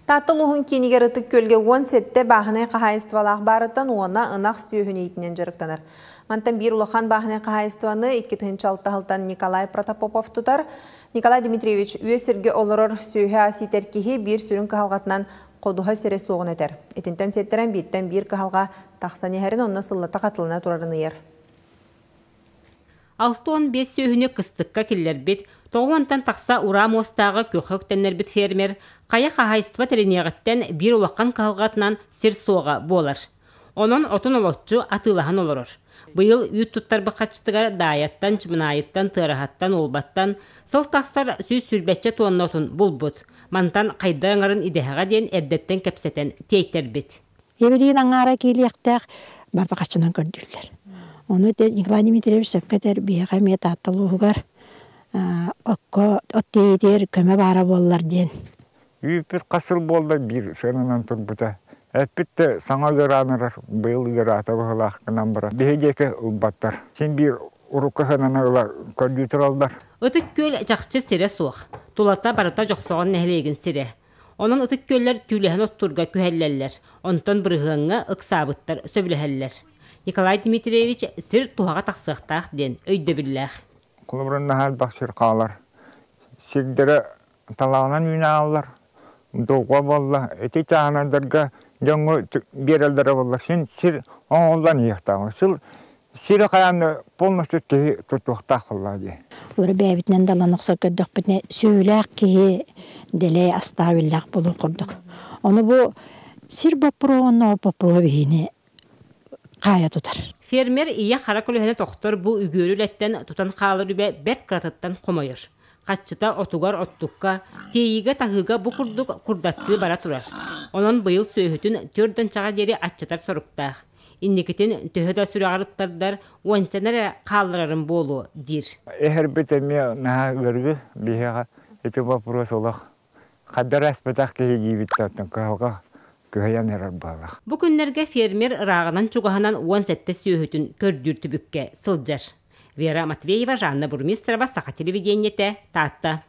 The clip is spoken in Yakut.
Таатта улууһун киинигэр Ытык Күөлгэ 17 бааһынай хаһаайыстыбалаах баарыттан уона ынах сүөһүнү иитинэн дьарыктанар. Мантан биир улахан бааһынай хаһаайыстыбаны 2006 сылтан Николай Протопопов тутар. Николай Дмитриевич үөс сиргэ олорор сүөһү ас иитэр киһи биир сүрүн кыһалҕатынан ходуһа сирэ суоҕун этэр. Итинтэн сиэттэрэн бииртэн биир кыһалҕа тахсан иһэрин онно сыллата хатылана турарын ыйар. 65 сүөһүнү кыстыкка киллэрбит, 90-тан тахса ураа муостааҕы күөххэ үктэннэрбит фермер хайа хаһаайыстыба тэриниэҕиттэн биир улахан кыһалҕатынан сир суоҕа буолар. Онон отун олоччу атыылаһан олорор. Быйыл үүт туттарбыт харчытыгар Даайаттан, Чымынаайыттан, Тыараһаттан, Уолбаттан сыл тахсар 120 туонна отун булбут. Мантан хайда ыҥарын идэһэҕэ диэн эрдэттэн кэпсэтэн тиэйтэрбит. Евелин аҥаара киилиэхтээх барда хаччынан көрдүүллэр. Ону Николай Дмитриевич сөпкө этэр, биһиэхэ эмиэ Таатта улууһугар окко от тиэйитигэр көмө баара буоллар диэн. Үүппүт хас сыл буолла биир сыананан турбута. Эппит да саҥа ыараан эрэр, быйыл ыараата быһыылаах гынан баран. Биһи диэки ылбаттар. Син биир урукку сыананы ыла көрдүү тураллар. Ытык Күөл чахчы сирэ суох. Тулата барыта Дьохсоҕон нэһилиэгин сирэ. Онон Ытык Күөллэр түүлэһэн оттуурга күһэллэллэр, онтон бырыһыаҥҥа ыксаабыттар сөбүлэһэллэр. Николай Дмитриевич сир туһаҕа тахсыахтаах диэн өйдөбүллээх. Холобура, наһаа элбэх сир хаалар. Сирдэрэ талаҕынан үүнэ долҕо буолла. Ити чааһынайдарга дьоҥҥо биэрэллэрэ буолла. Син сир оҥоһуллан иһиэхтээх. Сыл сири хайаан полностью киһи тутуохтаах буоллаҕа дии. Олору бэйэбитинэн далан охсор көрдөхпүтүнэ сүөлээх киһи дэлэй астаах үөллээх буолуох курдук. Ону бу сир боппуруоһун боппуруоһа биһини хаайа тутар. Фермер ийэ хара көлөһөнө тохтор бу үгүөрү үлэттэн тутан хаалар үбэ бэрт кыратыттан хомойор. Хаччыта отугар оттукка, тиэйиигэ-таһыыга бу курдук курдаттыы бара турар. Онон быйыл сүөһүтүн 4 чаҕа диэри аччатар соруктаах. Инникитин төһө да сүрэҕэр ыттардар, уончаны эрэ хаалларарым буолуо диир. Эһэрбит эмиэ наһаа ыарыы биһиэхэ ити вопрос олох хаддар ааспатах киһи диибит кыһалҕа күһэйэн эрэр буоллах. Бу күннэргэ фермер ырааҕынан чугаһынан 17 сүөһүтүн көрдүүр түбүккэ сылдьар. Вера Матвеева, Жанна Бурмистрова, Саха телевидениете, Таатта.